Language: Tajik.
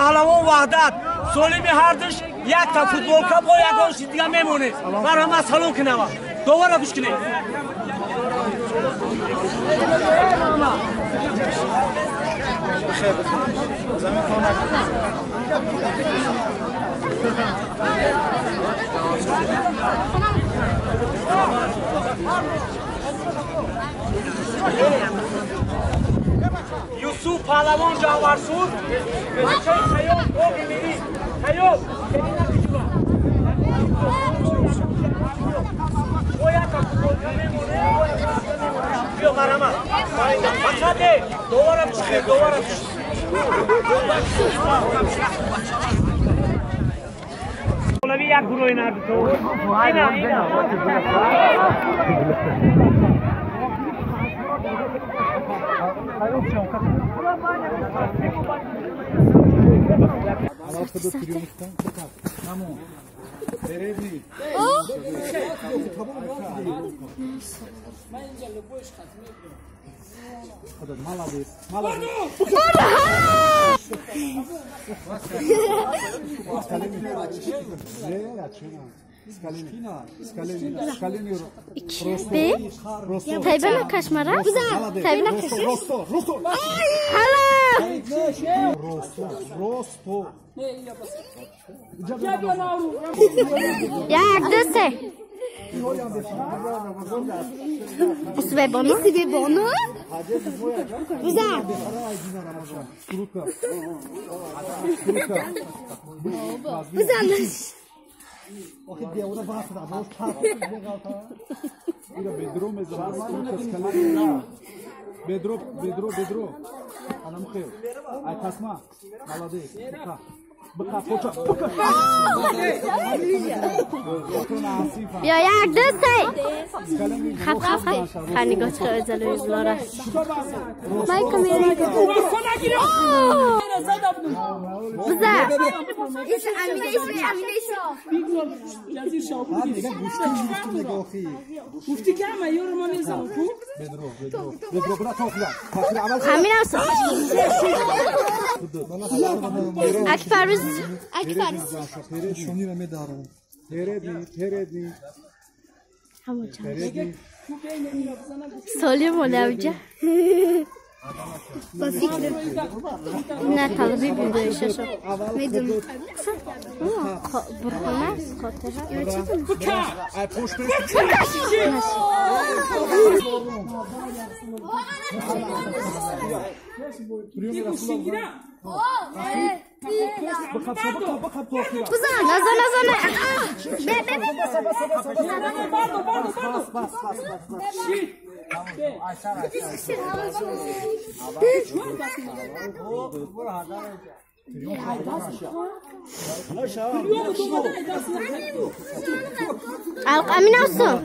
Паҳлавон Ваҳдат Солими ҳардуш якта футболка бо ягон чиз дига мемонед. Марҳамат, салом кунава. Довара гӯш кунед. Юсуф паҳлавон Ҷаварсур, бачаи Хаём боғи мирӣ. Хаём, биё марҳамат. Фақат довара гӯш кунед, довара гӯш. Як гурӯҳи нарду. Ина, ина. Bir. Taybana kaşmara. Taybana kaşmara. Hala. Як, ду, се. Усвебоно. Усвебоно. Бузан. Бузан. Бедро, бедро, бедро. Анамхел. Ай тасма. Молодец. Бика, поча, бика. Бیا як, ду, се. خب خب خب. خنگاه چرا زلوی بلاره. مایکا میره. بزن. همین هم اکفروز اکفروز سالی مولوجه با فکر نه طلبی بوده ششو میدونم برخونه است خاطره بزن نزن نزن امین آسو